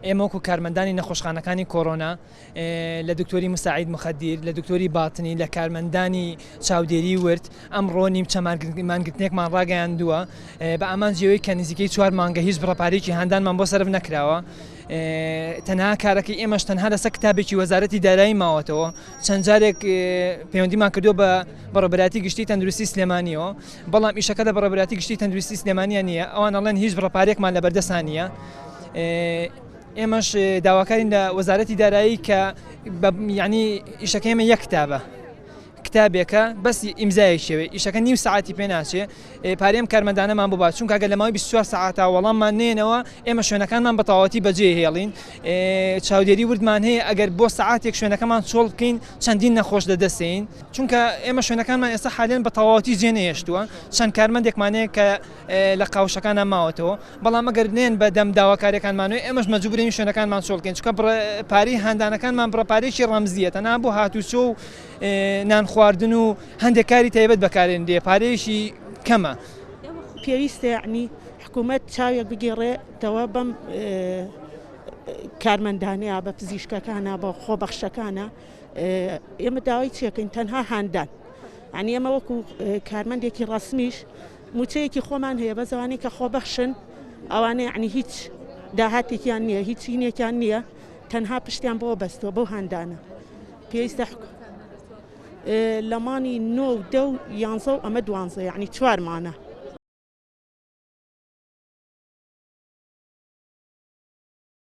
ئێمە وەکو کارمەندانی نەخۆشخانەکانی کۆرۆنا لە دکتۆری مساعید مخدیر لە دکتۆری باتنی لە کارمەندانی چاودێری ورد ئەمڕۆ نیمچە مانگرتنێکمان ڕاگەیاندووە بە ئامانجیەوەی کە نزیکەی چوار مانگە هیچ بڕەپارێکی هاندانمان بۆ سەرف نەکراوە تەنها کارەکەی ئێمەش تەنها لەسەر کتابێکی وەزارەتی دارایی ماوەتەوە چەند جارێک پەیوەندیمان کردووە بە بەڕێوەبەرایەتی گشتی تەندروستی سلێمانیەوە بەڵام ئیشەکە لە بەڕێوەبەرایەتی گشتی تەندروستی سلێمانیان نییە ئەوان ئەڵێن هیچ بڕە پارێکمان لە بەردەسان نییە ئێمەش داواکارین لە وەزارەتی دارایی کە ینی ئیشەکە ئێمە یەک کتابە کتابێکە بەس ئیمزایەکیەوێ ئیشەکە نیو سعاتی پێ ناچێ پارەی ئەم کارمەندانەمان ببات چونکە گەر لە ماوەی 24 سەعاتا وەڵاممان نێنەوە ئێمە شوێنەکانمان بە تەواوەتی بەجێ هێڵین چاودێری وردمان هەیە ئەگەر بۆ سەعاتێک شوێنەکەمان چۆڵ بکەین چەندین نەخۆش لەدەستین چونکە ئێمە شوێنەکانمان ئێستا حالێن بە تەواوەتی جێ نەهێشتووە چەند کارمەندێکمان هەیە کە لە قاوشەکانە ماوەتەوە بەڵام ئەگەر نێن بە دەم داواکاریەکانمانەوە ئێمەش مەجبورین شوێنەکانمان چۆڵ بکەین چونکە پارەی هاندانەکانمان بڕە پارێکی ڕەمزیە تەنها بۆ هاتوچۆ و نان خواردن و هەندێک کاری تایبەت بەکارێنرێ پارەیەکی کەمە. پێویستە یەعنی حکوومەت چاوێک بگێڕێتەوە بەم کارمەندانەیە بە پزیشکەکانە بە خۆبەخشەکانە ئێمە داوای چیەکەین تەنها هاندان یعنی ئێمە وەکو کارمەندێکی ڕەسمیش موچەیەکی خۆمان هەیە بەس ئەوانەی کە خۆبەخشن ئەوانە یعنی هیچ داهاتێکیان نییە هیچ هینێکیان نییە تەنها پشتیان بەوە بەستووە بەو هاندانە پێویستە لە مانی نۆ و دە و یانزە و ئەمە دوانزە یعنی چوارمانە.